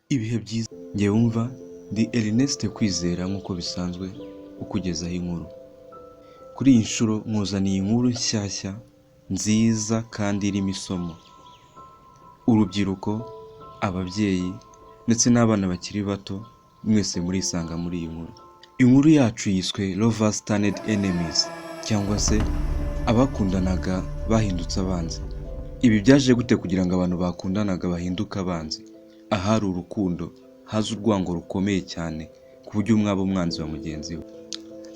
Ibihe byiza, njye wumva ndi Ernest Kwizera, nk'uko bisanzwe ukugezaho inkuru. Kuri iyi nshuro nkuzaniye inkuru nshyashya, nziza kandi irimo isomo. Urubyiruko, ababyeyi ndetse n'abana bakiri bato, mwese murisanga muri iyi nkuru. Inkuru yacu yiswe "Lovers Turned Enemies" cyangwa se "Abakundanaga bahindutse abanzi". Ibi byaje gute kugira ngo abantu bakundanaga bahinduke abanzi? Ahari urukundo haza urwango rukomeye cyane, ku buryo umwe aba umwanzi wa mugenzi we.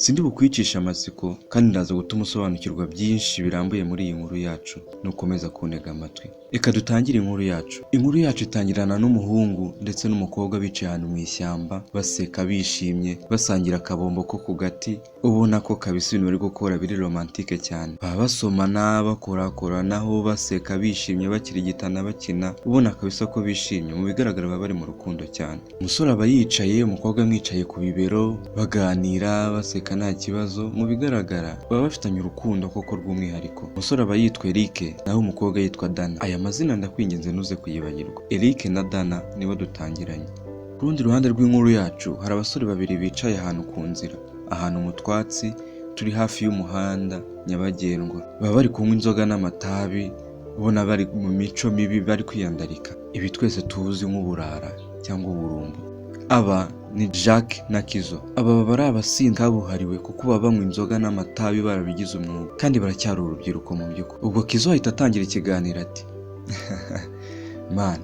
Sindi bukwicisha amatsiko, kandi ndaza gutuma usobanukirwa byinshi birambuye muri iyi nkuru yacu nukomeza kuntega amatwi. Reka dutangire inkuru yacu. Inkuru yacu itangirana n'umuhungu ndetse n'umukobwa bicaye ahantu mu ishyamba, baseka, bishimye, basangira akabombo ko ku gati. Ubona ko kabisa ibintu bari gukora biri romantique cyane. Baba basomana, bakorakoranaho, baseka, bishimye, bakirigitana, bakina, ubona kabisa ko bishimye. Mu bigaragara baba bari mu rukundo cyane. Umusore aba yicaye, umukobwa amwicaye ku bibero, baganira, baseka, nta kibazo. Mu bigaragara baba bafitanye urukundo koko rw'umwihariko. Umusore aba yitwa Eric, naho umukobwa yitwa Dana. Aya mazina ndakwinginze ntuze kuyibagirwa. Eric na Dana nibo dutangiranye. Ku rundi ruhande rw'inkuru yacu hari abasore babiri bicaye ahantu ku nzira, ahantu mu twatsi turi hafi y'umuhanda nyabagendwa. Baba bari kunywa inzoga n'amatabi, ubona bari mu mico mibi, bari kwiyandarika, ibi twese tuzi nk'uburara cyangwa uburumbo. Aba ni Jacques na Kizo. Aba baba ari abasinzi kabuhariwe, kuko baba banywa inzoga n'amatabi barabigize umwuga, kandi baracyari urubyiruko mu by'ukuri. Ubwo Kizo ahita atangira ikiganiro ati: "Man,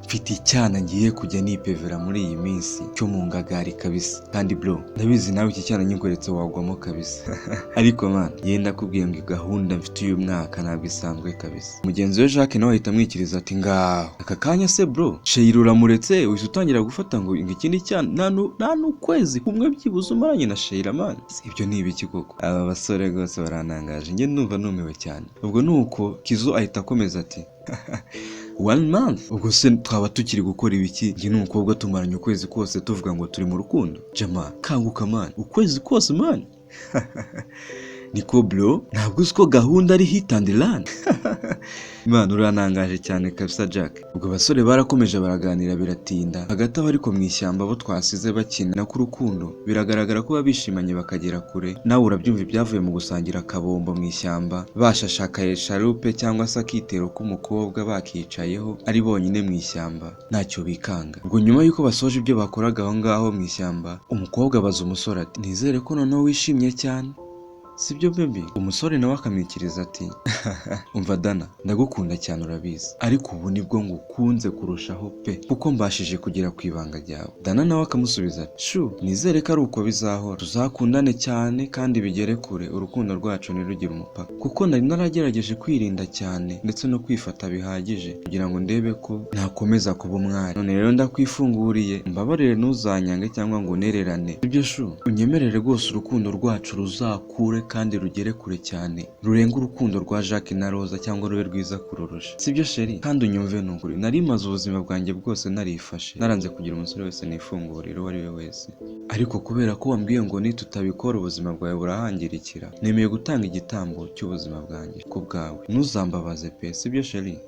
mfite icyana ngiye kujya nipevera muri iyi minsi cyo mu ngagari kabisa. Kandi bro, ndabizi nawe iki cyana nyikweretse wagwamo kabisa. Ariko man, yenda kubwiye ngo gahunda mfite uyu mwaka ntabwo isanzwe kabisa." Mugenzi we Jacques nawe ahita amwikiriza ati: "Ngaho aka kanya se bro, Sheila uramuretse, uhise utangira gufata ngo ikindi cyana, nta n'ukwezi kumwe byibuze umaranye na Sheila? Man, ibyo ni ibiki koko? Aba basore rwose barantangaje, njye ndumva numiwe cyane." Ubwo nuko Kizo ahita akomeza ati: "One month? Ubwo se twaba tukiri gukora ibiki, njye n'umukobwa tumaranye ukwezi kose tuvuga ngo turi mu rukundo? Jama, kanguka man, ukwezi kose man." "Niko bro, ntabwo uzi ko gahunda ari hit and run? Man, urantangaje cyane kabisa, Jack." Ubwo abasore barakomeje baraganira, biratinda. Hagati aho ariko mu ishyamba, abo twasize bakina ku rukundo, biragaragara ko baba bishimanye bakagera kure. Nawe urabyumva, ibyavuye mu gusangira akabombo mu ishyamba, bashashakaye sharupe cyangwa se akitero k'umukobwa, bakicayeho ari bonyine mu ishyamba, ntacyo bikanga. Ubwo nyuma y'uko basoje ibyo bakoraga aho ngaho mu ishyamba, umukobwa abaza umusore ati: "Nizere ko noneho wishimye cyane, sibyo baby?" Umusore nawe akamwikiriza ati: "Umva Dana, ndagukunda cyane urabizi, ariko ubu nibwo ngukunze kurushaho pe, kuko mbashije kugera ku ibanga ryawe." Dana nawe akamusubiza ati: "Shu, nizere ko ari uko bizahora, tuzakundane cyane kandi bigere kure, urukundo rwacu ntirugire umupaka, kuko nari naragerageje kwirinda cyane ndetse no kwifata bihagije kugira ngo ndebe ko nakomeza kuba umwari. None rero ndakwifunguriye, mbabarire ntuzanyange cyangwa ngo untererane, sibyo shu? Unyemerere rwose urukundo rwacu ruzakure kandi rugere kure cyane, rurenga urukundo rwa Jacques na Roza cyangwa rube rwiza kururusha, sibyo chérie? Kandi unyumve, ni ukuri nari maze ubuzima bwanjye bwose narifashe, naranze kugira umusore wese nifungurira uwo ari we wese, ariko kubera ko wambwiye ngo nitutabikora ubuzima bwawe burahangirikira, nemeye gutanga igitambo cy'ubuzima bwanjye ku bwawe. Ntuzambabaze pe, sibyo chérie?"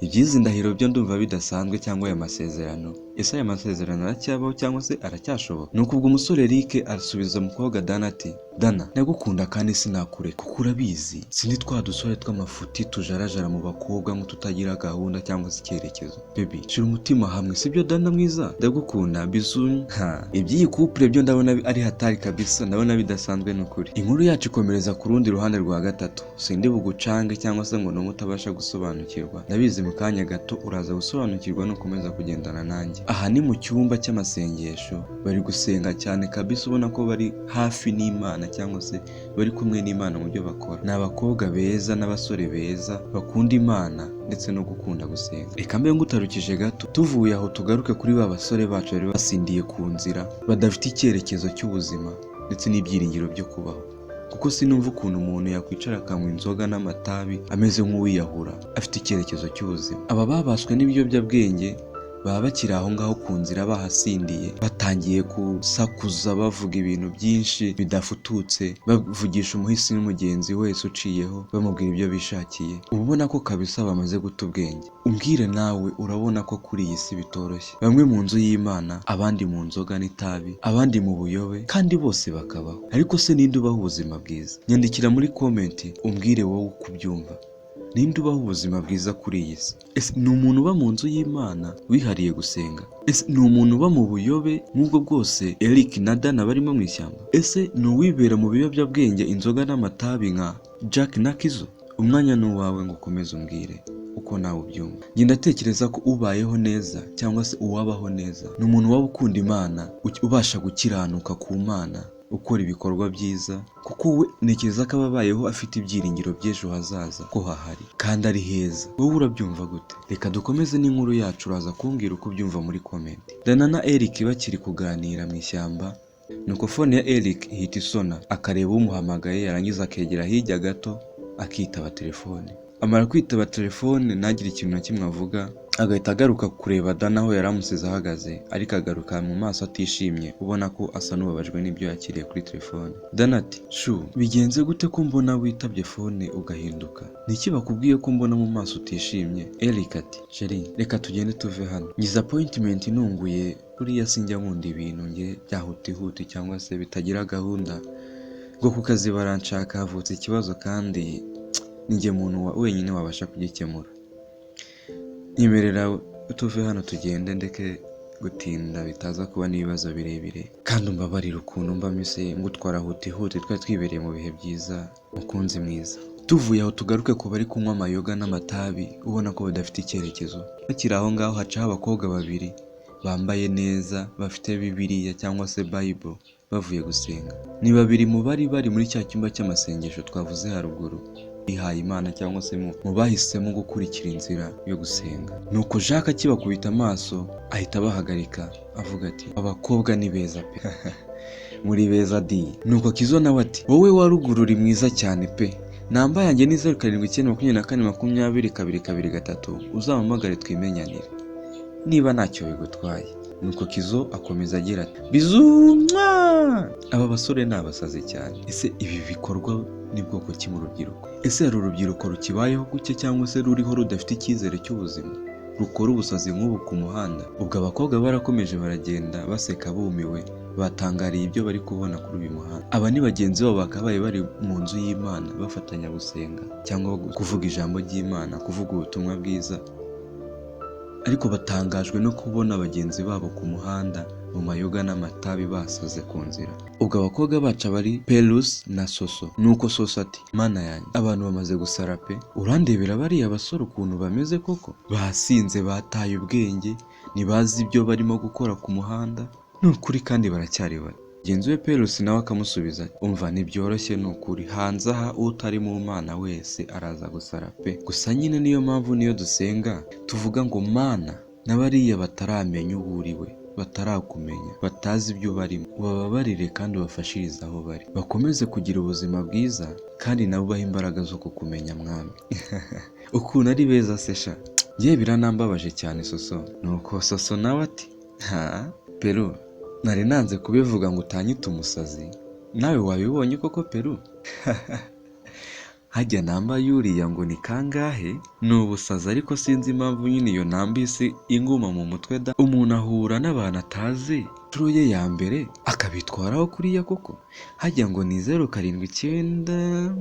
Iby'izi ndahiro byo ndumva bidasanzwe, cyangwa aya masezerano. Ese aya masezerano aracyabaho cyangwa se aracyashoboka? Ni ukubwo umusore Eric asubiza umukobwa Dana ati: "Dana, ndagukunda kandi sinakureka, kuko urabizi sindi twa dusore tw'amafuti tujarajara mu bakobwa nk'ututagira gahunda cyangwa se icyerekezo. Baby, shira umutima hamwe, sibyo Dana mwiza? Ndagukunda, bisous." Ha, iby'iyi couple byo ndabona ari hatari kabisa, ndabona bidasanzwe n'ukuri. Inkuru yacu ikomereza ku rundi ruhande rwa gatatu. Sindi bugucange cyangwa se ngo nume utabasha gusobanukirwa. Ndabizi mu kanya gato uraza gusobanukirwa nukomeza kugendana nanjye. Aha ni mu cyumba cy'amasengesho, bari gusenga cyane kabisa, ubona ko bari hafi n'Imana cyangwa se bari kumwe n'Imana mu byo bakora. Ni abakobwa beza n'abasore beza bakunda Imana ndetse no gukunda gusenga. Reka mbe ngutarukije gato, tuvuye aho tugaruke kuri ba basore bacu bari basindiye ku nzira, badafite icyerekezo cy'ubuzima ndetse n'ibyiringiro byo kubaho, kuko sinumva ukuntu umuntu yakwicara akanywa inzoga n'amatabi ameze nk'uwiyahura afite icyerekezo cy'ubuzima. Aba babaswe n'ibiyobyabwenge. Baba bakiri aho ngaho ku nzira bahasindiye, batangiye gusakuza bavuga ibintu byinshi bidafututse, bavugisha umuhisi n'umugenzi wese uciyeho, bamubwira ibyo bishakiye. Uba ubona ko kabisa bamaze guta ubwenge. Umbwire nawe, urabona ko kuri iyi si bitoroshye. Bamwe mu nzu y'Imana, abandi mu nzoga n'itabi, abandi mu buyobe, kandi bose bakabaho. Ariko se ninde ubaho ubuzima bwiza? Nyandikira muri comment umbwire wowe uko ubyumva. Ninde ubaho ubuzima bwiza kuri iyi si? Ese ni umuntu uba mu nzu y'Imana wihariye gusenga? Ese ni umuntu uba mu buyobe nk'ubwo bwose Eric na Dana barimo mu ishyamba? Ese ni uwibera mu biyobyabwenge, inzoga n'amatabi nka Jack na Kizo? Umwanya ni uwawe ngo ukomeze umbwire uko nawe ubyumva. Njye ndatekereza ko ubayeho neza cyangwa se uwabaho neza ni umuntu waba ukunda Imana, ubasha gukiranuka ku Mana, ukora ibikorwa byiza, kuko we ntekereza ko aba abayeho afite ibyiringiro by'ejo hazaza ko hahari kandi ari heza. Wowe urabyumva gute? Reka dukomeze n'inkuru yacu, uraza kumbwira uko ubyumva muri comment. Dana na Eric bakiri kuganira mu ishyamba, nuko phone ya Eric ihita isona, akareba umuhamagaye, yarangiza akegera hirya gato akitaba telefone. Amara kwitaba telefone ntagire ikintu na kimwe avuga, agahita agaruka kureba Dana aho yari amusize ahagaze, ariko agaruka mu maso atishimye, ubona ko asa n'ubabajwe n'ibyo yakiriye kuri telefone. Dana ati: "Chou, bigenze gute ko mbona witabye phone ugahinduka? Ni iki bakubwiye ko mbona mu maso utishimye?" Eric ati: "Chéri, reka tugende tuve hano, ngize appointment inunguye. Buriya sinjya nkunda ibintu nge byahutihuti cyangwa se bitagira gahunda, ngo ku kazi baranshaka, havutse ikibazo kandi ninjye muntu wenyine wabasha kugikemura. Nyemerera tuve hano tugende, ndeke gutinda bitaza kuba n'ibibazo birebire, kandi umbabarire ukuntu mba mise ngutwara huti huti, twari twibereye mu bihe byiza, mukunzi mwiza." Tuvuye aho tugaruke ku bari kunywa amayoga n'amatabi, ubona ko badafite icyerekezo. Bakiri aho ngaho hacaho abakobwa babiri bambaye neza, bafite Bibiliya cyangwa se Bible, bavuye gusenga. Ni babiri mu bari bari muri cya cyumba cy'amasengesho twavuze haruguru, bihaye Imana cyangwa se mu bahisemo gukurikira inzira yo gusenga. Nuko Jacques akibakubita amaso ahita abahagarika, avuga ati: "Abakobwa ni beza pe, muri beza di." Nuko Kizo nawe ati: "Wowe wa ruguru uri mwiza cyane pe, namba yanjye ni 0794 20 223, uzampamagare twimenyanire niba ntacyo bigutwaye." Nuko Kizo akomeza agira ati: "Bizumwa, aba basore ni abasazi cyane. Ese ibi bikorwa ni bwoko ki mu rubyiruko? Ese hari urubyiruko rukibayeho gutya cyangwa se ruriho rudafite icyizere cy'ubuzima, rukora ubusazi nk'ubu ku muhanda?" Ubwo abakobwa barakomeje baragenda baseka bumiwe, batangariye ibyo bari kubona kuri uyu muhanda. Aba ni bagenzi babo bakabaye bari mu nzu y'Imana bafatanya gusenga cyangwa kuvuga ijambo ry'Imana, kuvuga ubutumwa bwiza, ariko batangajwe no kubona bagenzi babo ku muhanda mu mayoga n'amatabi basaze ku nzira. Ubwo abakobwa bacu bari Perusi na Soso. Nuko Soso ati: "Mana yanjye, abantu bamaze gusara pe, urandebera bariya basore ukuntu bameze koko, basinze, bataye ubwenge, ntibazi ibyo barimo gukora ku muhanda, ni ukuri kandi baracyari bato." Mugenzi we Perusi nawe akamusubiza ati: "Umva, ntibyoroshye ni ukuri, hanze aha utari mu Mana wese araza gusara pe. Gusa nyine niyo mpamvu niyo dusenga tuvuga ngo Mana, na bariya bataramenya uwo uriwe, batarakumenya, batazi ibyo barimo, ubababarire kandi ubafashirize aho bari, bakomeze kugira ubuzima bwiza, kandi nabo ubahe imbaraga zo kukumenya mwami. Ukuntu ari beza se sha, yewe biranambabaje cyane Soso." Nuko Soso nawe ati: "Ha Peru, nari nanze kubivuga ngo utanyita umusazi, nawe wabibonye koko Peru? Hajya namba yuriya ngo ni kangahe? Ni ubusazi, ariko sinzi impamvu nyine iyo namba isi inguma mu mutwe da. Umuntu ahura n'abantu atazi inshuro ye ya mbere akabitwaraho kuriya koko? Hajya ngo ni 079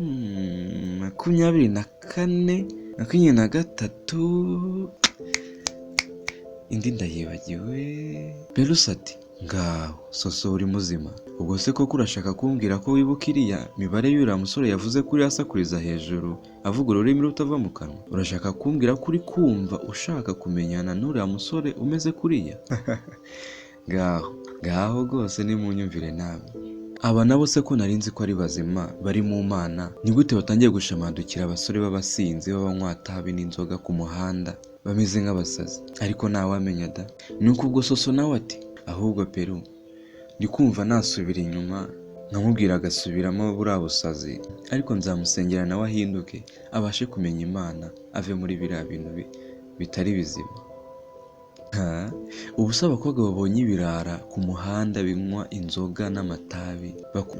24 23, indi ndayibagiwe." Perusi ati: "Ngaho Soso, uri muzima? Ubwo se koko urashaka kumbwira ko wibuka iriya mibare y'uriya musore yavuze kuri asakuriza hejuru avuga ururimi rutava mu kanwa? Urashaka kumbwira ko uri kumva ushaka kumenyana n'uriya musore umeze kuriya? Ngaho ngaho rwose nimunyumvire namwe. Aba nabo se ko nari nzi ko ari bazima bari mu Mana, ni gute batangiye gushamadukira abasore b'abasinzi b'abanywatabi n'inzoga ku muhanda bameze nk'abasazi? Ariko ntawamenya da." Nuko ubwo Soso nawe ati: "Ahubwo Peru, ndi kumva nasubira inyuma nkamubwira agasubiramo buriya busazi, ariko nzamusengera nawe ahinduke, abashe kumenya Imana, ave muri biriya bintu bitari bizima." Ha, ubu se abakobwa babonye ibirara ku muhanda binywa inzoga n'amatabi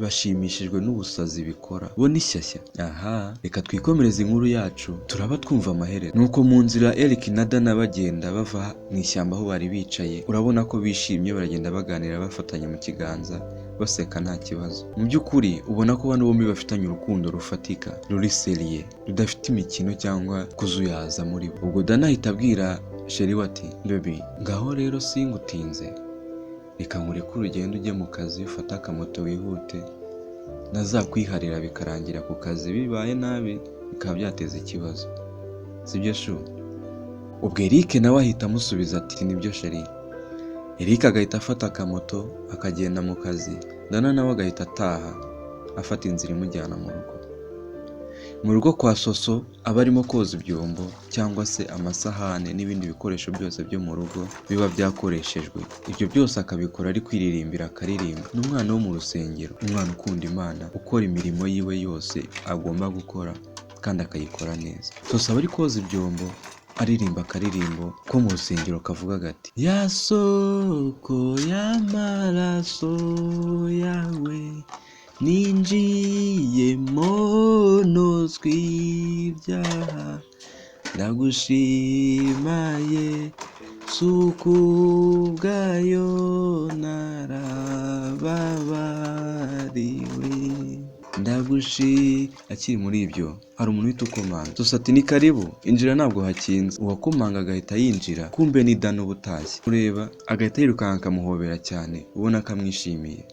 bashimishijwe n'ubusazi bikora bo ni shyashya? Aha reka twikomereze inkuru yacu, turaba twumva amaherezo. Nuko mu nzira Eric na Dana bagenda bava mu ishyamba aho bari bicaye, urabona ko bishimye, baragenda baganira bafatanye mu kiganza, baseka nta kibazo. Mu by'ukuri ubona ko bano bombi bafitanye urukundo rufatika, ruri sérieux, rudafite imikino cyangwa kuzuyaza muri bo. Ubwo Dana ahita abwira chéri we ati: "Baby, ngaho rero singutinze, reka nkureke urugendo ujye mu kazi, ufate akamoto wihute, nazakwiharira bikarangira ku kazi bibaye nabi, bikaba byateza ikibazo, sibyo chou?" Ubwo Eric nawe ahita amusubiza ati: "Nibyo chéri." Eric agahita afata akamoto akagenda mu kazi, Dana nawe agahita ataha afata inzira imujyana mu rugo. Mu rugo kwa Soso aba arimo koza ibyombo cyangwa se amasahane n'ibindi bikoresho byose byo mu rugo biba byakoreshejwe. Ibyo byose akabikora ari kwiririmbira, akaririmba. Ni umwana wo mu rusengero, umwana ukunda Imana, ukora imirimo yiwe yose agomba gukora kandi akayikora neza. Soso aba ari koza ibyombo aririmba akaririmbo ko mu rusengero kavuga gati: "Ya soko y'amaraso yawe, ninjiyemo nozwa ibyaha, ndagushima Yesu, kubwayo narababariwe, ndagushi." Akiri muri ibyo hari umuntu uhita ukomanga. Soso ati: "Ni karibu, injira, ntabwo hakinze." Uwakomanga agahita yinjira, kumbe ni Dana uba utashye. Ureba agahita yirukanka akamuhobera cyane, ubona ko amwishimiye.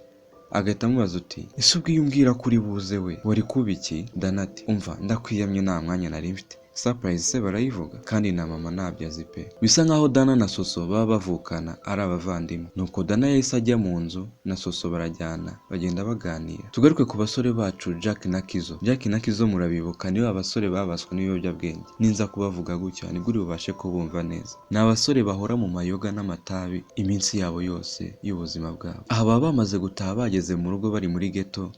Agahita amubaza uti: "Ese ubwo iyo umbwira ko uri buze, we wari kuba iki?" Dana ati: "Umva, ndakwiyamye, nta mwanya nari mfite. Surprise se barayivuga? Kandi na mama ntabyo azi pe." Bisa nkaho Dana na Soso baba bavukana, ari abavandimwe. Nuko Dana yahise ajya mu nzu na Soso barajyana, bagenda baganira. Tugaruke ku basore bacu Jack na Kizo. Jack na Kizo murabibuka, nibo abasore babaswe n'ibiyobyabwenge. Ninza kubavuga gutya nibwo uri bubashe kubumva neza. Ni abasore bahora mu mayoga n'amatabi iminsi yabo yose y'ubuzima bwabo. Aha baba bamaze gutaha, bageze mu rugo, bari muri ghetto,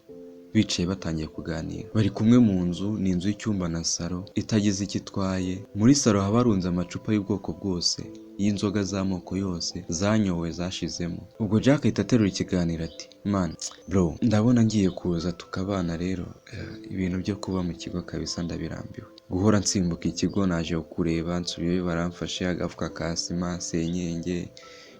bicaye batangiye kuganira. Bari kumwe mu nzu, ni inzu y'icyumba na salo itagize icyo itwaye. Muri salo haba harunze amacupa y'ubwoko bwose y'inzoga z'amoko yose zanyowe zashizemo. Ubwo Jack ahita aterura ikiganiro ati: "Man bro, ndabona ngiye kuza tukabana rero. Ibintu byo kuba mu kigo kabisa ndabirambiwe, guhora nsimbuka ikigo, naje kureba nsubiyeyo baramfashe, agafuka ka sima, senyenge,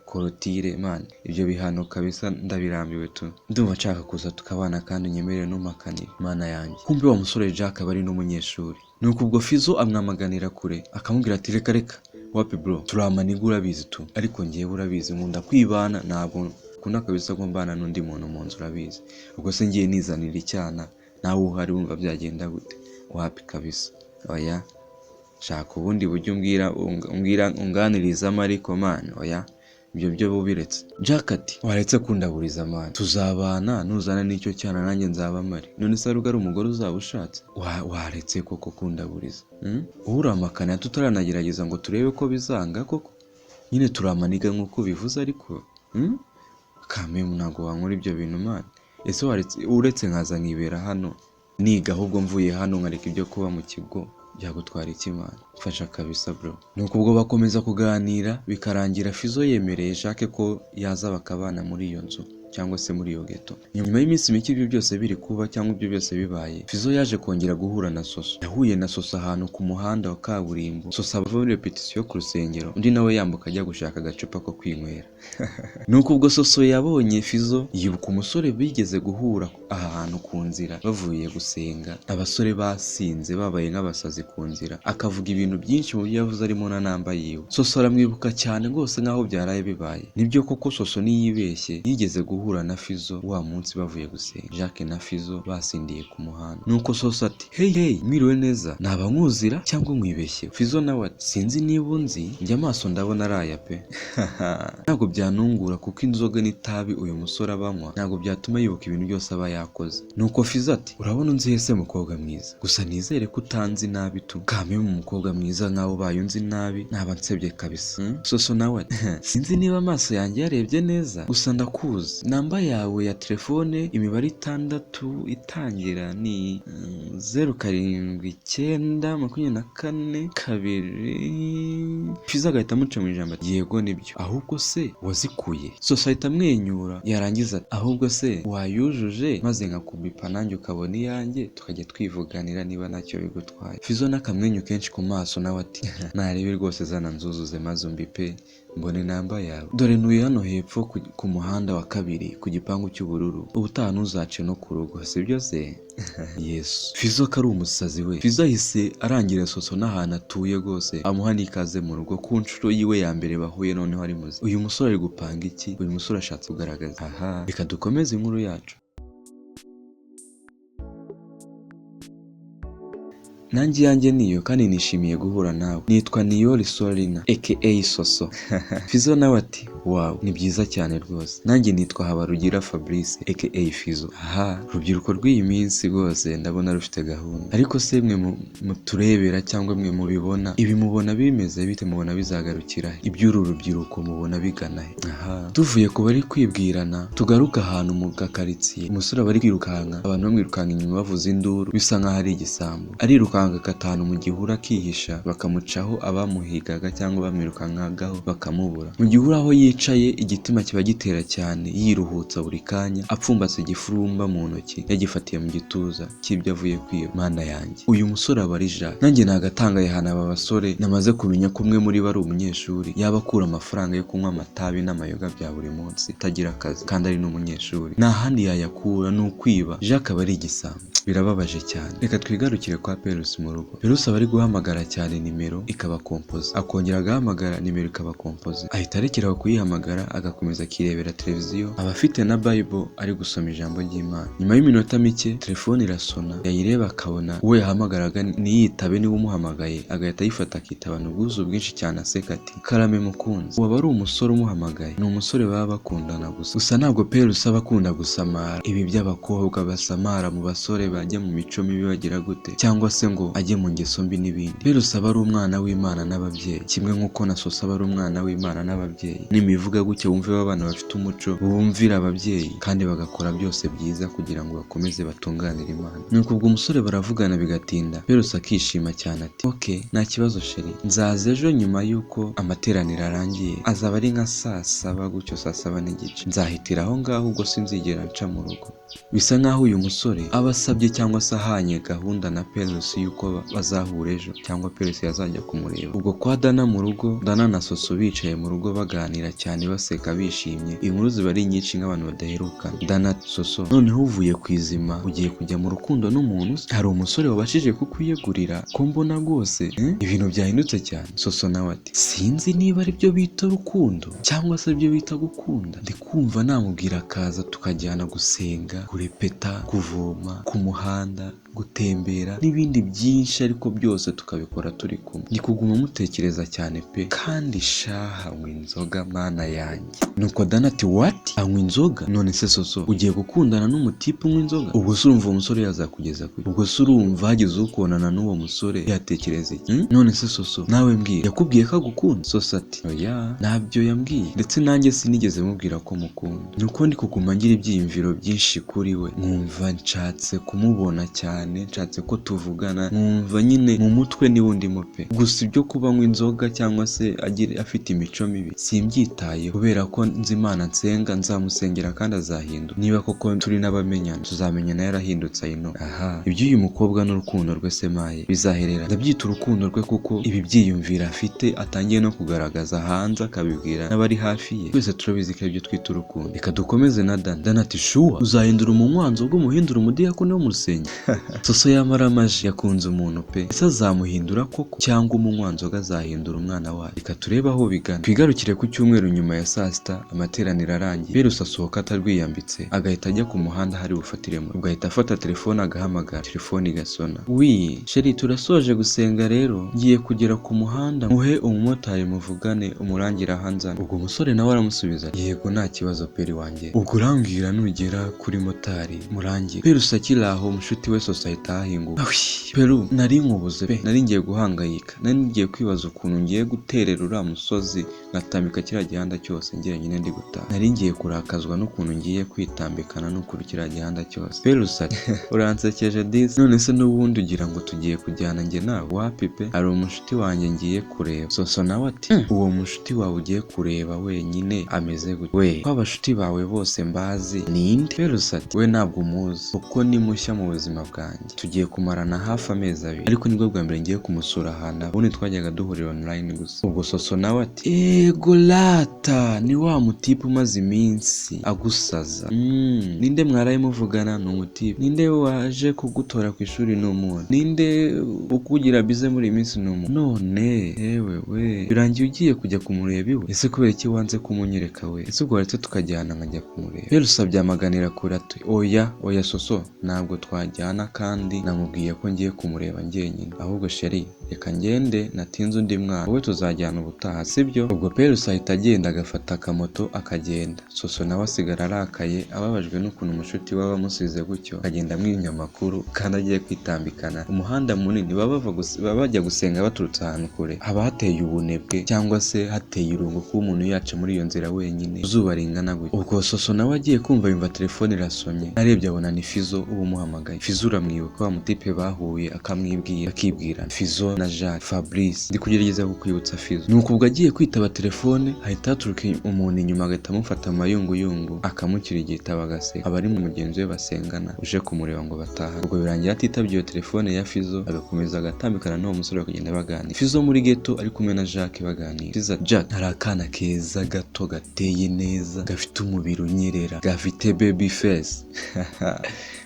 clôture. Man, ibyo bihano kabisa ndabirambiwe tu. Ndumva nshaka kuza tukabana kandi unyemerere, ntumpakanire, mana yanjye." Kumbe wa musore Jack aba ari n'umunyeshuri. Nuko ubwo Fizo amwamaganira kure, akamubwira ati: "Reka reka, wapi bro, turamaniga urabizi tu, ariko ngewe urabizi nkunda kwibana, ntabwo nkunda kabisa ko mbana n'undi muntu mu nzu, urabizi. Ubwo se ngiye nizanira icyana nawe uhari, wumva byagenda gute? Wapi kabisa, oya, shaka ubundi buryo umbwira unganirizamo, ariko man, oya, ibyo byo bubiretse." Jack ati: "Waretse kundaburiza man, tuzabana nuzana n'icyo cyana nanjye nzaba mpari. None se ari umugore uzaba ushatse? Waretse koko kundaburiza, Wowe uramakana tutaranagerageza ngo turebe ko bizanga koko. Nyine turamaniga nk'uko bivuze, ariko kamemu ntabwo wankora ibyo bintu man. Ese waretse uretse nkaza nkibera hano niga, ahubwo mvuye hano nkareka ibyo kuba mu kigo, byagutwara iki man? Mfasha kabisa bro." Nuko ubwo bakomeza kuganira, bikarangira Fizo yemereye Jacques ko yaza bakabana muri iyo nzu cyangwa se muri iyo ghetto. Nyuma y'iminsi mike ibyo byose biri kuba cyangwa ibyo byose bibaye, Fizo yaje kongera guhura na Soso. Yahuye na Soso ahantu ku muhanda wa kaburimbo. Soso ava muri répétition ku rusengero, undi nawe yambuka ajya gushaka agacupa ko kwinywera. Nuko ubwo Soso yabonye Fizo yibuka umusore bigeze guhura aha hantu ku nzira bavuye gusenga, abasore basinze babaye nk'abasazi ku nzira, akavuga ibintu byinshi. Mu byo yavuze arimo na namba yiwe. Soso aramwibuka cyane rwose nk'aho byaraye bibaye. Nibyo koko, Soso ntiyibeshye, yigeze guhura na Fizo wa munsi bavuye gusenga, Jacques na Fizo basindiye ku muhanda. Nuko Soso ati: "Hey hey, mwiriwe neza, naba nkuzira cyangwa nkwibeshye?" Fizo nawe ati: "Sinzi niba unzi, njye amaso ndabona ari aya pe." Ntabwo byanungura kuko inzoga n'itabi uyu musore abanywa ntabwo byatuma yibuka ibintu byose aba yakoze. Nuko Fizo ati: "Urabona unzi hese mukobwa mwiza? Gusa nizere ko utanzi nabi tu. Kameme umukobwa mwiza nkawe ubaye unzi nabi naba nsebye kabisa, Soso nawe ati: "Sinzi niba amaso yanjye yarebye neza, gusa ndakuzi." Namba yawe ya telefone, imibare 6 itangira ni 0 7 9 24 2. Fizo agahita amuca mu ijambo ati yego nibyo, ahubwo se wazikuye? Soso ahita amwenyura, yarangiza ati ahubwo se wayujuje maze nkakubipa nanjye ukabona iyanjye, tukajya twivuganira niba ntacyo bigutwaye. Fizo n'akamwenyu kenshi ku maso nawe ati narebe rwose zana nzuzuze maze umbipe mbone namba yawe, dore ntuye hano hepfo ku muhanda wa 2 ku gipangu cy'ubururu, ubutaha ntuzace no ku rugo, sibyo se? Yesu, Fizo ko ari umusazi we. Fizo ahise arangira Soso n'ahantu atuye rwose, amuha n'ikaze mu rugo ku nshuro yiwe ya mbere bahuye, noneho ari muzima. Uyu musore ari gupanga iki? Uyu musore ashatse kugaragaza. Aha, reka dukomeze inkuru yacu. Nanjye iyanjye niyo kandi nishimiye guhura nawe. Nitwa Niyori Solina aka Soso. Fizo nawe ati wow, ni byiza cyane rwose. Nanjye nitwa Habarugira Fabrice aka Fizo. Aha, urubyiruko rw'iyi minsi rwose ndabona rufite gahunda. Ariko se mwe muturebera cyangwa mwe mubibona, ibi mubona bimeze bite? Mubona bizagarukira he? Iby'uru rubyiruko mubona bigana he? Aha, tuvuye ku bari kwibwirana, tugaruka ahantu mu gakaritsiye. Umusore aba ari kwirukanka, abantu bamwirukanka inyuma bavuza induru, bisa nkaho ari igisambo. Arirukanka agatanu mu gihuru akihisha, bakamucaho abamuhigaga cyangwa bamwirukankagaho bakamubura. Mu gihuru aho yicaye igitima kiba gitera cyane, yiruhutsa buri kanya, apfumbatse igifurumba mu ntoki, yagifatiye mu gituza cy'ibyo avuye kwiba. Mana yanjye, uyu musore aba ari Jacques. Nanjye nagatangaye ahantu aba basore namaze kumenya ko umwe muri bo ari umunyeshuri, yaba akura amafaranga yo kunywa amatabi n'amayoga bya buri munsi, atagira akazi kandi ari n'umunyeshuri. Nta handi yayakura, ni ukwiba. Jacques aba ari igisambo. Birababaje cyane. Reka twigarukire kwa Perusi mu rugo. Perusi aba ari guhamagara cyane nimero ikaba kompoze, akongera agahamagara nimero ikaba kompoze, ahita arekeraho kuyihamagara agakomeza akirebera televiziyo. Aba afite na Bible ari gusoma ijambo ry'Imana. Nyuma y'iminota mike telefone irasona, yayireba akabona uwo yahamagaraga ntiyitabe, niba umuhamagaye agahita ayifata akitabana ubwuzu bwinshi cyane, aseka ati karame mukunzi. Uwo aba ari umusore umuhamagaye, ni umusore baba bakundana gusa. Gusa ntabwo Perusi aba akunda gusamara, ibi by'abakobwa basamara mu basore bajya mu mico mibi bagira gute, cyangwa se ngo ajye mu ngeso mbi n'ibindi. Perusi aba ari umwana w'Imana n'ababyeyi, kimwe nk'uko na Soso aba ari umwana w'Imana n'ababyeyi. Nimivuga gutya wumve abana bafite umuco, bumvira ababyeyi kandi bagakora byose byiza kugira ngo bakomeze batunganire Imana. Nuko ubwo umusore baravugana bigatinda, Perusi akishima cyane ati okay, nta kibazo sheri, nzaza ejo nyuma y'uko amateraniro arangiye, azaba ari nka 7:00 gutyo, 7:30, nzahitira aho ngaho, ubwo sinzigera nca mu rugo. Bisa nkaho uyu musore aba asabye cyangwa se ahanye gahunda na Perusi yuko bazahura ejo, cyangwa Perusi yazajya kumureba. Ubwo kwa Dana mu rugo, Dana na Soso bicaye mu rugo baganira cyane, baseka bishimye, inkuru ziba ari nyinshi nk'abantu badaherukana. Dana, Soso, noneho uvuye ku izima ugiye kujya mu rukundo n'umuntu? Hari umusore wabashije kukwiyegurira ko mbona rwose ibintu byahindutse cyane. Soso nawe ati sinzi niba ari byo bita urukundo cyangwa se byo bita gukunda, ndi kumva namubwira akaza tukajyana gusenga, kurepeta, kuvoma ku muhanda, gutembera n'ibindi byinshi, ariko byose tukabikora turi kumwe. Ni kuguma mutekereza cyane pe, kandi shaha anywa inzoga mana yanjye. Nuko Dana ati what? Anywa inzoga? None se Soso ugiye gukundana n'umutipe unywa inzoga? Ubwo se urumva uwo musore yazakugeza kure? Ubwo se urumva hagize ukubonana n'uwo musore yatekereza iki? None se Soso nawe mbwira, yakubwiye ko agukunda? Soso ati oya, ntabyo yambwiye, ndetse nanjye sinigeze mubwira ko mukunda. Nuko ndi kuguma ngira ibyiyumviro byinshi kuri we, nkumva nshatse kumubona cyane, nshatse ko tuvugana, nkumva nyine mu mutwe niwe ndimo pe. Gusa ibyo kuba anywa inzoga cyangwa se afite imico mibi simbyitaye, kubera ko nzi Imana nsenga, nzamusengera kandi azahinduka. Niba koko turi n'abamenyana tuzamenyana yarahindutse ayino. Aha, iby'uyu mukobwa n'urukundo rwe semaye bizaherera, ndabyita urukundo rwe kuko ibi byiyumvira afite atangiye no kugaragaza hanze akabibwira n'abari hafi ye, twese turabizi ko ibyo twita urukundo. Reka dukomeze na Dana. Dana ati shuwa uzahindura umunywanzoga umuhindura umudiyakoni wo mu rusengero? Soso yamara amaji yakunze umuntu pe, ese azamuhindura koko cyangwa umunywanzoga azahindura umwana wayo? Reka turebe aho bigana. Twigarukire ku cyumweru nyuma ya saa sita, amateraniro arangiye, Perusi asohoka atarwiyambitse, agahita ajya ku muhanda hari bufatiremo, ubwo ahita afata telefone agahamagara, telefone igasona. Wi sheri, turasoje gusenga rero, ngiye kugera ku muhanda muhe umumotari muvugane umurangira ahanzana. Ubwo umusore nawe aramusubiza yego nta kibazo peri wanjye, ubwo urambwira nugera kuri motari murangire. Perusi akiri aho mushuti we Soso Perusi ahita ahahinguka. Peru, nari nkubuze pe, nari ngiye guhangayika, nari ngiye kwibaza ukuntu ngiye guterera uriya musozi nkatambika kiriya gihanda cyose njyenyine ndi gutaha, nari ngiye kurakazwa n'ukuntu ngiye kwitambikana n'ukuri kiriya gihanda cyose. Perusi ati uransekeje disi, none se n'ubundi ugira ngo tugiye kujyana njye nawe? Wapi pe, hari umushuti wanjye ngiye kureba. Soso nawe ati uwo mushuti wawe ugiye kureba wenyine ameze gute? We ko abashuti bawe bose mbazi ninde? Perusi ati we ntabwo umuzi kuko ni mushya mu buzima bwanjye, tugiye kumarana hafi amezi 2, ariko nibwo bwa mbere ngiye kumusura ahantu, ubundi twajyaga duhurira online gusa. Ubwo Soso nawe ati ego lata, ni wa mutipe umaze iminsi agusaza. Ninde mwaraye muvugana? Ni umutipe. Ninde waje kugutora ku ishuri? Ni umuntu. Ninde ukugira bize muri iyi minsi? Ni umuntu. None yewe we, birangiye ugiye kujya kumureba iwe? Ese kubera iki wanze kumunyereka we? Ese ubwo waretse tukajyana nkajya kumureba? Perusi abyamaganira kure ati oya oya Soso, ntabwo twajyana kandi namubwiye ko ngiye kumureba njyenyine, ahubwo sheri reka ngende natinze undi mwana, wowe tuzajyana ubutaha sibyo? Ubwo Perusi ahita agenda agafata akamoto akagenda. Soso nawe asigara arakaye, ababajwe n'ukuntu umushuti we amusize gutyo, akagenda amwinya amakuru kandi agiye kwitambikana umuhanda munini. Baba bajya gusenga baturutse ahantu kure, haba hateye ubunebwe cyangwa se hateye irungu kuba umuntu yaca muri iyo nzira wenyine izuba ringana gutya. Ubwo Soso nawe agiye kumva yumva telefone irasonye, arebye abona ni Fizo uba umuhamagaye. Fizo uramwibuka, wa mutipe bahuye akamwibwira, akibwira Fizo na Jacques Fabrice, ndi kugerageza kukwibutsa Fizo. Nuko ubwo agiye kwitaba telefone hahita haturuka umuntu inyuma agahita amufata amayunguyungu akamukirigita bagaseka, aba ari mu mugenzi we basengana uje kumureba ngo bataha. Ubwo birangira atitabye iyo telefone ya Fizo, agakomeza agatambikana n'uwo musore bakagenda baganira. Fizo muri ghetto ari kumwe na Jacques baganira. Fizo ati Jack, hari akana keza gato gateye neza, gafite umubiri unyerera, gafite baby face.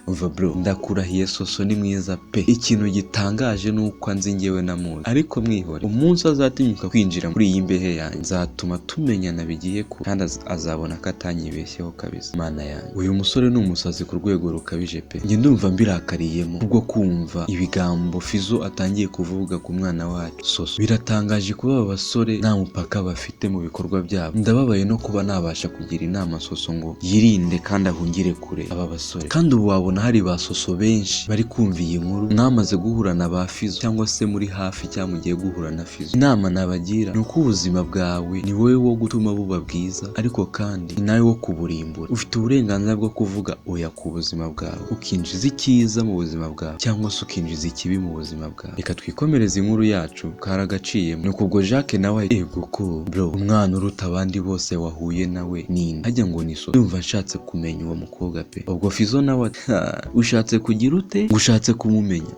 Umva bro, ndakurahiye Soso ni mwiza pe, ikintu gitangaje nuko anzi njyewe namuzi, ariko mwihore umunsi azatinyuka kwinjira muri iyi mbehe yanjye nzatuma tumenyana bigiye ku, kandi azabona ko atanyibeshyeho kabisa. Mana yanjye, uyu musore ni umusazi ku rwego rukabije pe, njye ndumva mbirakariyemo kubwo kumva ibigambo Fizo atangiye kuvuga ku mwana wacu Soso. Biratangaje kuba aba basore nta mupaka bafite mu bikorwa byabo. Ndababaye no kuba nabasha kugira inama Soso ngo yirinde kandi ahungire kure aba basore. Kandi ubu wabona hari ba Soso benshi bari kumva iyi nkuru, mwamaze guhura na ba Fizo cyangwa se muri hafi cyangwa mugiye guhura na Fizo. Inama nabagira ni uko ubuzima bwawe ni wowe wo gutuma buba bwiza, ariko kandi ni nawe wo kuburimbura. Ufite uburenganzira bwo kuvuga oya ku buzima bwawe, ukinjiza icyiza mu buzima bwawe cyangwa se ukinjiza ikibi mu buzima bwawe. Reka twikomereze inkuru yacu karagaciyemo. Nuko ubwo Jacques nawe ego ko bro, umwana uruta abandi bose wahuye nawe ninde? Hajya ngo ni Soso. Ndumva nshatse kumenya uwo mukobwa pe. Ubwo Fizo nawe ushatse kugira ute? Ushatse kumumenya?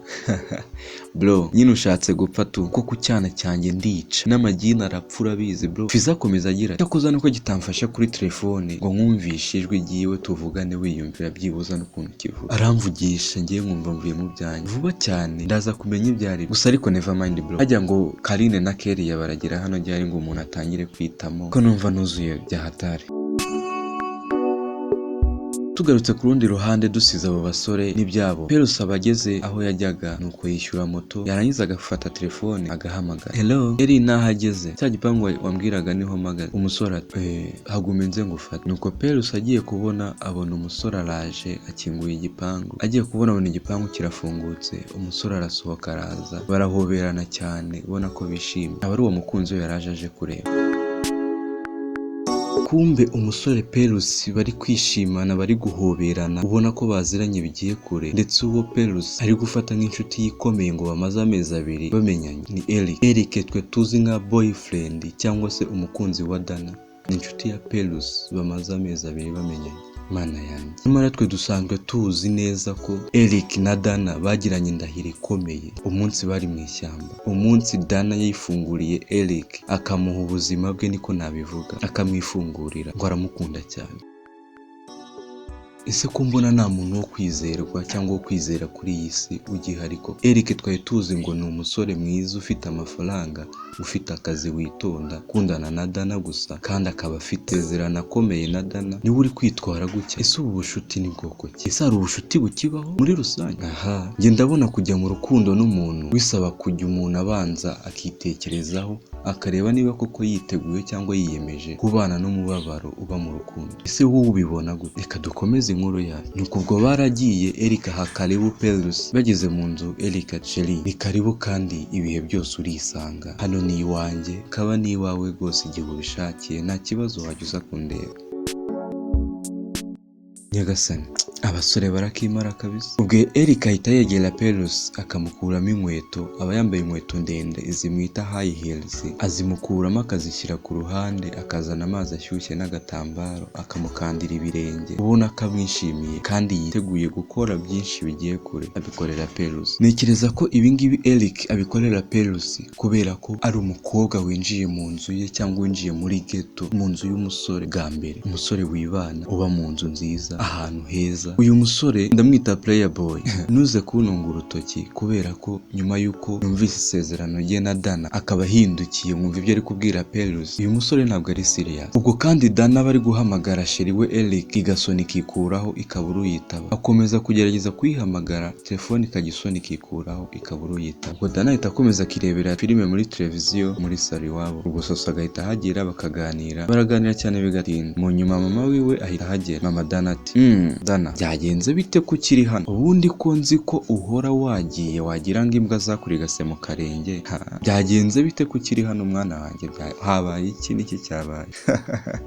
Bro, nyine ushatse gupfa tu, kuko ku cyana cyanjye ndica n'amagini arapfa urabizi bro. Fizo akomeza agira ati cyakoze nuko kitamfasha kuri telefone ngo nkumvishe ijwi ryiwe tuvugane wiyumvira byibuza n'ukuntu kivuga. Aramvugisha ngiye nkumva mvuye mu byanjye vuba cyane, ndaza kumenya ibyo ari gusa, ariko never mind bro. Hajya ngo Karine na Keria baragera hano ryari ngo umuntu atangire kwitamo, ko numva nuzuye byahatari. Tugarutse ku rundi ruhande dusize abo basore n'ibyabo, Perusi aba ageze aho yajyaga, nuko yishyura moto, yarangiza agafata telefone agahamagara. Hello Eri, nahageze cya gipangu wambwiraga niho mpagaze. Umusore ati hagume nze ngufate. Nuko Perusi agiye kubona abona umusore araje akinguye igipangu, agiye kubona abona igipangu kirafungutse, umusore arasohoka araza, barahoberana cyane ubona ko bishimye, aba ari uwo mukunzi we yaraje aje kureba. Kumbe umusore Perusi bari kwishimana, bari guhoberana, ubona ko baziranye bigiye kure, ndetse uwo Perusi ari gufata nk'inshuti ikomeye ngo bamaze amezi 2 bamenyanye ni Eric. Eric twe tuzi nka boyfriend cyangwa se umukunzi wa Dana, ni inshuti ya Perusi bamaze amezi 2 bamenyanye. Mana yanjye, nyamara twe dusanzwe tuzi neza ko Eric na Dana bagiranye indahiro ikomeye umunsi bari mu ishyamba, umunsi Dana yifunguriye Eric akamuha ubuzima bwe, niko nabivuga, akamwifungurira ngo aramukunda cyane. Ese ko mbona nta muntu wo kwizerwa cyangwa wo kwizera kuri iyi si ugihari koko? Eric twari tuzi ngo ni umusore mwiza ufite amafaranga, ufite akazi, witonda, ukundana na Dana gusa, kandi akaba afite isezerano akomeye na Dana, niwe uri kwitwara gutya. Ese ubu bushuti ni bwoko ki? Ese hari ubushuti bukibaho muri rusange? Aha njye ndabona kujya mu rukundo n'umuntu bisaba kujya umuntu abanza akitekerezaho, akareba niba koko yiteguye cyangwa yiyemeje kubana n'umubabaro uba mu rukundo. Ese wowe ubibona gute? Reka dukomeze Dukomeze inkuru yacu. Nuko ubwo baragiye, Eric aha karibu Perus. Bageze mu nzu, Eric: "Chérie, ni karibu kandi ibihe byose urisanga hano, ni iwanjye kaba ni iwawe rwose, igihe ubishakiye nta kibazo wajya uza kundeba." Nyagasani, abasore barakimara kabisa. Ubwo Eric ahita yegera Perus akamukuramo inkweto. Aba yambaye inkweto ndende zimwita high heels, azimukuramo akazishyira ku ruhande, akazana amazi ashyushye n'agatambaro akamukandira ibirenge, ubona ko amwishimiye kandi yiteguye gukora byinshi bigiye kure abikorera Perus. Ntekereza ko ibingibi Eric abikorera Perus kubera ko ari umukobwa winjiye mu nzu ye cyangwa winjiye muri ghetto, mu nzu y'umusore bwa mbere, umusore wibana, uba mu nzu nziza, ahantu heza. Uyu musore ndamwita player boy, ntuze kuntunga urutoki, kubera ko nyuma y'uko numvise isezerano rye na Dana akaba ahindukiye, nkumva ibyo ari kubwira Perus, uyu musore ntabwo ari serious. Ubwo kandi Dana bari guhamagara chéri we Eric, igasona ikikuraho, ikabura uyitaba. Akomeza kugerageza kuyihamagara, telefone ikajya isona ikikuraho, ikabura uyitaba. Ubwo Dana ahita akomeza akirebera filime muri televiziyo muri salo iwabo. Ubwo Soso agahita ahagera, bakaganira, baraganira cyane bigatinda. Mu nyuma mama wiwe ahita ahagera. Mama Dana ati: Dana, byagenze bite ko ukiri hano? Ubundi ko nzi ko uhora wagiye wagira ngo imbwa zakurigase mu karenge? Ha, byagenze bite ko ukiri hano mwana wanjye? Habaye iki? Niki cyabaye?"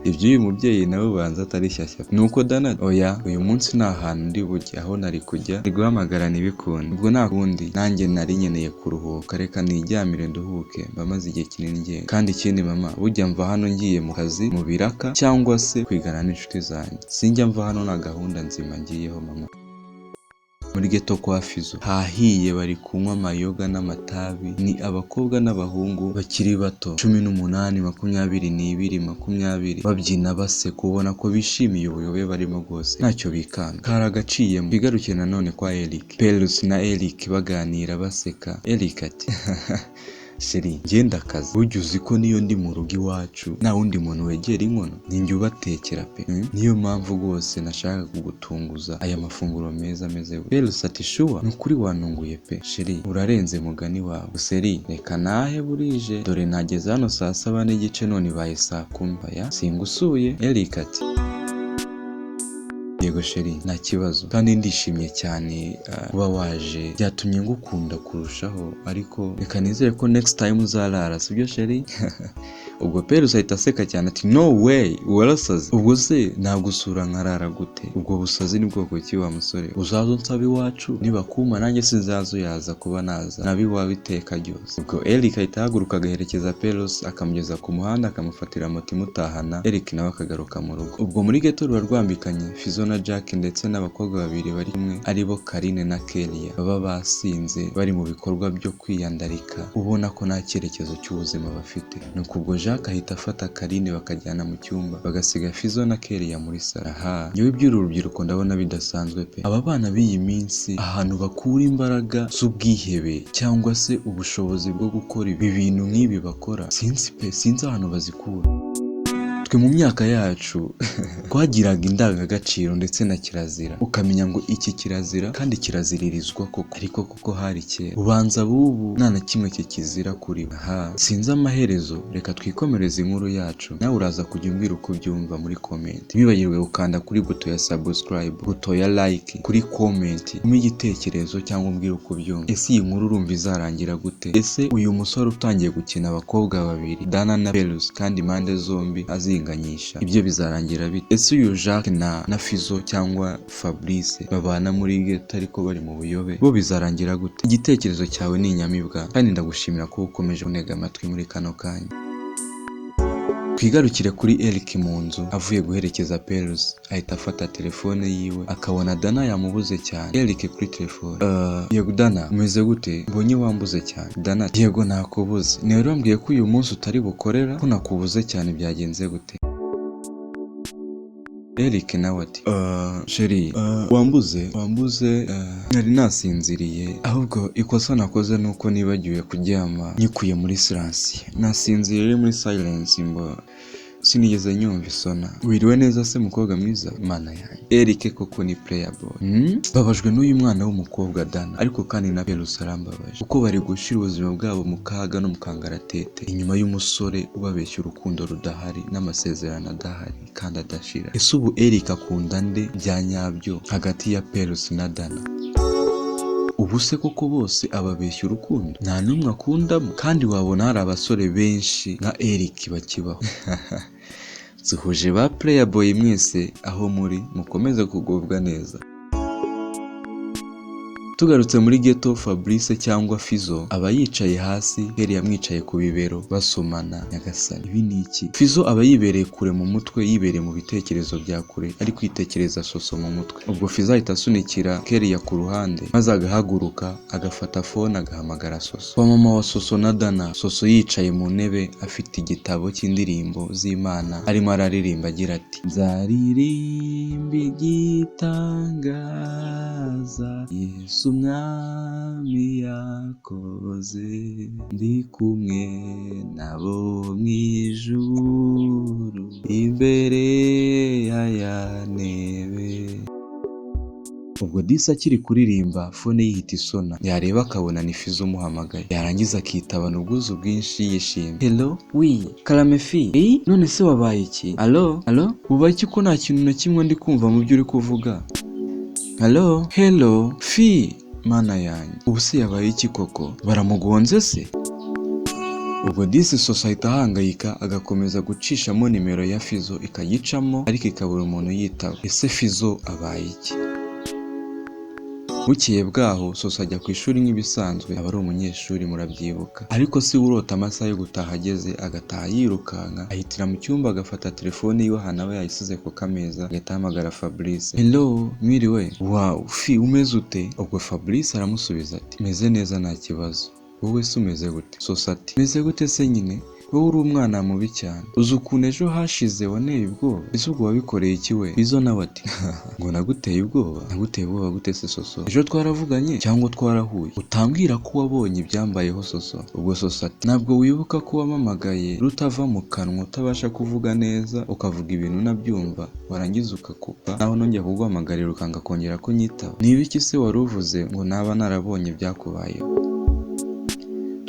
Iby'uyu mubyeyi nawe ubanza atari shyashya. Nuko Dana: "Oya, uyu munsi nta hantu ndi bujye, aho nari kujya ndi guhamagara ntibikunde. Ubwo nta kundi, nanjye nari nkeneye kuruhuka, reka niryamire nduhuke, mba maze igihe kinini ngenda. Kandi ikindi mama, bujya mva hano ngiye mu kazi, mu biraka, cyangwa se kwigana n'inshuti zanjye. Sinjya mva hano nta gahunda nzima ngiyeho mama." Muri ghetto kwa Fizo hahiye, bari kunywa amayoga n'amatabi. Ni abakobwa n'abahungu bakiri bato, 18, 22, 20, babyina baseka, ubona ko bishimiye ubuyobe barimo rwose, ntacyo bikanga, kari agaciyemo. Twigarukiye nanone kwa Eric. Perus na Eric baganira baseka. Eric ati: "Chérie, ngenda akazi, burya uzi ko niyo ndi mu rugo iwacu nta wundi muntu wegera inkono, ninjye ubatekera pe. Niyo mpamvu rwose nashakaga kugutunguza aya mafunguro meza ameze gutya." Perus ati: "Sure, ni ukuri wantunguye pe chérie, urarenze mugani wawe. Chérie, reka nahe, burije dore nageze hano saa 7:30 none ibaye saa 10, aya singusuye." Eric ati: "Yego chérie, nta kibazo, kandi ndishimye cyane kuba waje, byatumye ngukunda kurushaho. Ariko reka nizere ko next time uzarara, sibyo chérie?" Ubwo Perus ahita aseka cyane ati: "No way, warasaze? Ubwo se nagusura nkarara gute? Ubwo busazi ni bwoko ki wa musore? Uzaza unsaba iwacu, nibakuma nanjye sinzazuyaza kuba naza nabi iwawe iteka ryose." Ubwo Eric ahita ahaguruka agaherekeza Perus, akamugeza ku muhanda, akamufatira moto imutahana. Eric nawe akagaruka mu rugo. Ubwo muri ghetto ruba rwambikanye, Fizo na Jack ndetse n'abakobwa babiri bari kumwe, aribo Karine na Kelia, baba basinze, bari mu bikorwa byo kwiyandarika, ubona ko nta cyerekezo cy'ubuzima bafite. Nuko ubwo Jack ahita afata Karine bakajyana mu cyumba, bagasiga Fizo na Kelia muri salo. Aha ngewe iby'uru rubyiruko ndabona bidasanzwe pe. Aba bana b'iyi minsi, ahantu bakura imbaraga z'ubwihebe cyangwa se ubushobozi bwo gukora ibi bintu nk'ibi bakora, sinzi pe, sinzi ahantu bazikura. Twe mu myaka yacu twagiraga indangagaciro ndetse na kirazira, ukamenya ngo iki kirazira kandi kiraziririzwa koko. Ariko kuko hari kera, ubanza bubu nta na kimwe kikizira kuri bo. Aha sinzi amaherezo. Reka twikomereze inkuru yacu, nawe uraza kujya umbwira uko ubyumva muri comment. Ntiwibagirwe gukanda kuri buto ya subscribe, buto ya like, kuri comment umpe igitekerezo cyangwa umbwire uko ubyumva. Ese iyi nkuru urumva izarangira gute? Ese uyu musore utangiye gukina abakobwa babiri, Dana na Perus, kandi impande zombi azinganyisha, ibyo bizarangira bite? Ese uyu Jacques na Fizo cyangwa Fabrice babana muri ghetto ariko bari mu buyobe, bo bizarangira gute? Igitekerezo cyawe ni inyamibwa, kandi ndagushimira kuba ukomeje kuntega amatwi muri kano kanya. Twigarukire kuri Eric mu nzu, avuye guherekeza Perus, ahita afata telefone yiwe akabona Dana yamubuze cyane. Eric kuri telefone: "Yego Dana, umeze gute? Mbonye wambuze cyane." Dana: "Yego, nakubuze. Ni wari wambwiye ko uyu munsi utari bukorera, ko nakubuze cyane, byagenze gute?" Eric nawe ati: "Chérie, wambuze, nari nasinziriye. Ahubwo ikosa nakoze nuko nibagiwe kuryama nyikuye muri silence, nasinziriye iri muri silence mbo." Sinigeze nyumva isona. Wiriwe neza se mukobwa mwiza? Mana yanjye, Eric koko ni playboy. Babajwe n'uyu mwana w'umukobwa Dana, ariko kandi na Pelusi arambabaje kuko bari gushyira ubuzima bwabo mu kaga no mu kangaratete inyuma y'umusore ubabeshya urukundo rudahari n'amasezerano adahari kandi adashira. Ese ubu Eric akunda nde bya nyabyo hagati ya Pelusi na Dana? Ubu se koko bose ababeshya urukundo, nta n'umwe akundamo? Kandi wabona hari abasore benshi nka Eric bakibaho. Nsuhuje ba playboy mwese aho muri, mukomeze kugubwa neza. Tugarutse muri ghetto, Fabrice cyangwa Fizo aba yicaye hasi, Kelly yamwicaye ku bibero basomana. Nyagasani, ibi ni iki? Fizo aba yibereye kure mu mutwe, yibereye mu bitekerezo bya kure, ari kwitekereza Soso mu mutwe. Ubwo Fizo ahita asunikira Kelly ku ruhande, maze agahaguruka agafata phone agahamagara Soso. Kwa mama wa Soso na Dana, Soso yicaye mu ntebe afite igitabo cy'indirimbo z'Imana, arimo araririmba agira ati: "Nzaririmba igitangaza Yesu umwami yakoze, ndi kumwe nabo mu ijuru imbere ya ya ntebe." Ubwo disi akiri kuririmba, phone yihita isona, yareba akabona ni Fizo umuhamagaye, yarangiza akitabana ubwuzu bwinshi yishimye: "Hello, oui, karame fi. None se wabaye iki? Allo, allo, ubaye iki ko nta kintu na kimwe ndi kumva mu byo uri kuvuga? Hello, hello, fi." Mana yanjye, ubu se yabaye iki koko? Baramugonze se? Ubwo disi Soso ahita ahangayika, agakomeza gucishamo nimero ya Fizo ikayicamo, ariko ikabura umuntu yitaba. Ese Fizo abaye iki? Bukeye bwaho Soso ajya ku ishuri nk'ibisanzwe, aba ari umunyeshuri murabyibuka, ariko si we urota amasaha yo gutaha ageze agataha yirukanka, ahitira mu cyumba agafata telefone yiwe ahantu aba yayisize ku kameza, agahita ahamagara Fabrice: "Hello, mwiriwe? Wow, fi, umeze ute?" Ubwo Fabrice aramusubiza ati: "Meze neza, nta kibazo, wowe se umeze gute?" Soso ati: "Meze gute se nyine? Wowe uri umwana mubi cyane, uzi ukuntu ejo hashize wanteye ubwoba? Ese ubwo wabikoreye iki we?" Fizo nawe ati: "Ngo naguteye ubwoba? Naguteye ubwoba gute se Soso? Ejo twaravuganye cyangwa twarahuye utambwira ko wabonye ibyambayeho Soso?" Ubwo Soso ati: "Ntabwo wibuka ko wamamagaye rutava mu kanwa, utabasha kuvuga neza, ukavuga ibintu unabyumva, warangiza ukakupa, naho nongeye kuguhamagarira ukanga kongera kunyitaba? Ni ibiki se wari uvuze ngo naba narabonye ibyakubayeho?"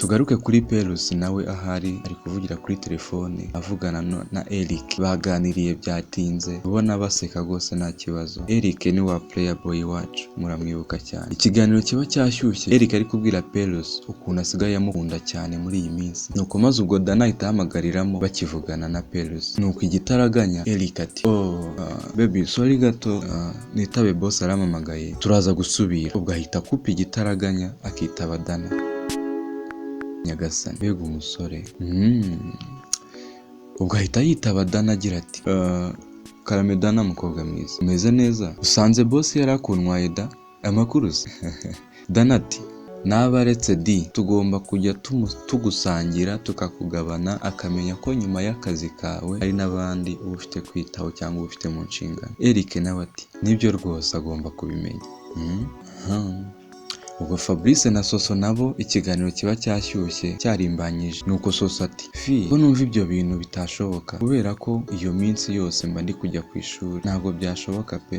Tugaruke kuri Pelusi, nawe ahari ari kuvugira kuri telefone avugana na Eric. Baganiriye byatinze, ubona baseka rwose nta kibazo. Eric ni wa playboy wacu, muramwibuka cyane. Ikiganiro kiba cyashyushye, Eric ari kubwira Pelusi ukuntu asigaye amukunda cyane muri iyi minsi. Nuko maze ubwo Dana ahita ahamagariramo bakivugana na Pelusi. Nuko igitaraganya Eric ati: "Oh, baby, sorry gato, nitabe boss arampamagaye, turaza gusubira." Ubwo ahita akupa igitaraganya akitaba Dana. Nyagasani, mbega umusore! Ubwo ahita yitaba Dana agira ati: "Karame Dana, mukobwa mwiza, umeze neza? Usanze boss yarakuntwaye da, amakuru se?" Dana ati: "Naba aretse di, tugomba kujya tugusangira tukakugabana, akamenya ko nyuma y'akazi kawe hari n'abandi uba ufite kwitaho cyangwa uba ufite mu nshingano." Eric nawe ati: "Nibyo rwose, agomba kubimenya." Ubwo Fabrice na Soso nabo ikiganiro kiba cyashyushye cyarimbanyije. Nuko Soso ati: "Fi, ko numva ibyo bintu bitashoboka, kubera ko iyo minsi yose mba ndi kujya ku ishuri, ntabwo byashoboka pe."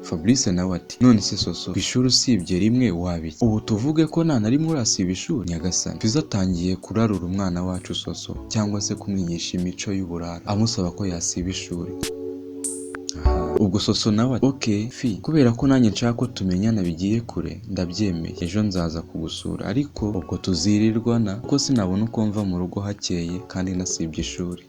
Fabrice nawe ati: "None se Soso, ku ishuri usibye rimwe wabiki? Ubu tuvuge ko nta na rimwe urasiba ishuri?" Nyagasani, Fizo atangiye kurarura umwana wacu Soso, cyangwa se kumwigisha imico y'uburara, amusaba ko yasiba ishuri. Ubwo Soso nawe ati: "Ok fi, kubera ko nanjye nshaka ko tumenyana bigiye kure, ndabyemeye, ejo nzaza kugusura, ariko ubwo tuzirirwana kuko sinabona uko mva mu rugo hakeye kandi nasibye ishuri."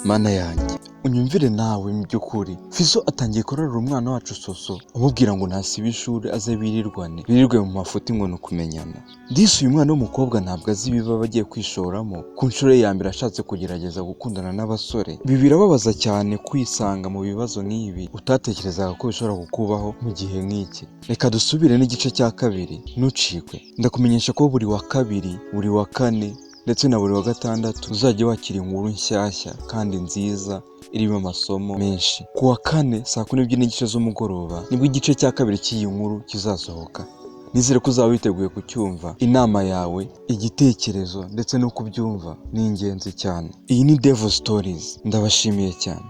Mana yanjye, unyumvire nawe mu by'ukuri, Fizo atangiye kurarura umwana wacu Soso, amubwira ngo ntasibe ishuri aze birirwane, birirwe mu mafuti ngo ni ukumenyana. Disi uyu mwana w'umukobwa ntabwo azi ibiba bagiye kwishoramo ku nshuro ye ya mbere ashatse kugerageza gukundana n'abasore. Ibi birababaza cyane kwisanga mu bibazo nk'ibi utatekerezaga ko bishobora kukubaho mu gihe nk'iki. Reka dusubire n'igice cya kabiri, ntucikwe. Ndakumenyesha ko buri wa kabiri, buri wa kane ndetse na buri wa gatandatu uzajya wakira inkuru nshyashya kandi nziza irimo amasomo menshi. Ku wa kane saa 12:30 z'umugoroba nibwo igice cya kabiri cy'iyi nkuru kizasohoka. Nizere ko uzaba witeguye kucyumva. Inama yawe, igitekerezo ndetse no kubyumva ni ingenzi cyane. Iyi ni Devo Stories, ndabashimiye cyane.